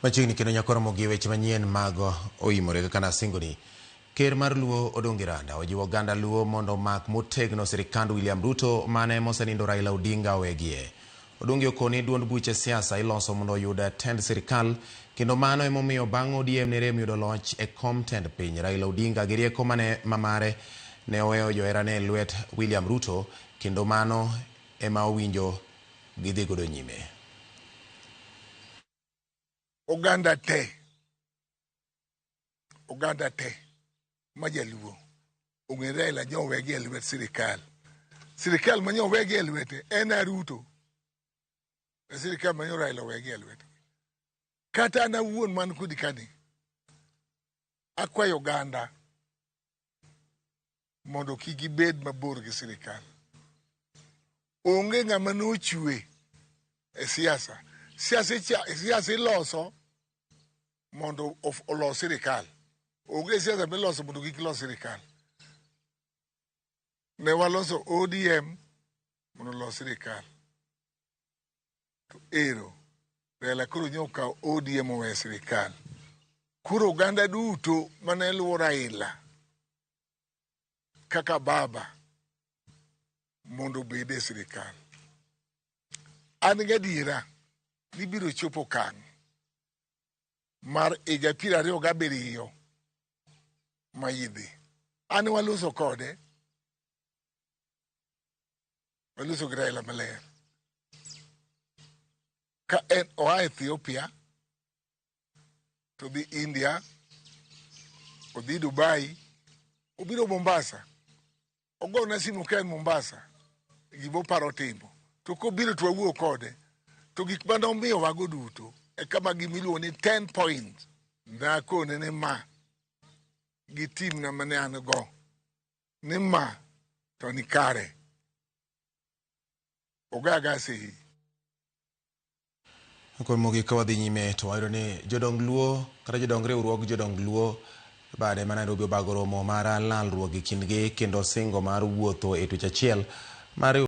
Machiegni kendo nyakoromo gi weche manyien mag oimore kaka nasingoni. Ker mar Luo Odongi Randa ojiwo oganda Luo mondo omak motegno sirikand William Ruto mane mosenindo Raila Odinga owegie. Odongi okoni duond buche siasa iloso mondo oyud tend sirikal kendo mano emomiyo bang' ODM ne rem yudo loch e kom tend piny. Raila Odinga gi rieko mane mamare ne oweyo joherane e lwet William Ruto kendo mano ema owinjo gidhi godo nyime. Oganda te, oganda te ma jaluo ong'e Raila nyowegi e lwet sirikal. Sirikal ma nyowegi e lwete en Ruto. E sirikal ma nyo Raila owegi e lwete. Kata an awuon man kodi kani, akwayo oganda mondo kik gibed mabor gi sirikal. Onge ng'ama nochwe e siasa. Siasa iloso mondo olos sirikal. Onge siasa miloso mondo kik los sirikal. Ne waloso ODM mondo olos sirikal. To ero, Raila koro nyo okawo ODM owe sirikal. Koro oganda duto mane luwo Raila kaka baba mondo obed e sirikal. An gadiera ni biro chopo okang' mar higa 27 ma idhi. An waloso kode, waloso gi Raila maler. Ka en oa Ethiopia to dhi India, odhi Dubai, obiro Mombasa. Ogona simu ka en Mombasa, gimoparo timo. To kobiro to wawuo kode. To gik mane omiyowago duto e kama gimiluongo ni 10 points. Nakone ni ma gi timna mane an go ni ma to ni kare. Ogaga sehi. Koro mogik ka wadhi nyime to wayudo ni jodong Luo kata jodong riwruog jodong Luo bade ma Nairobi obago romo mar lalruok e kindgi kendo singo mar wuotho e twech achiel mar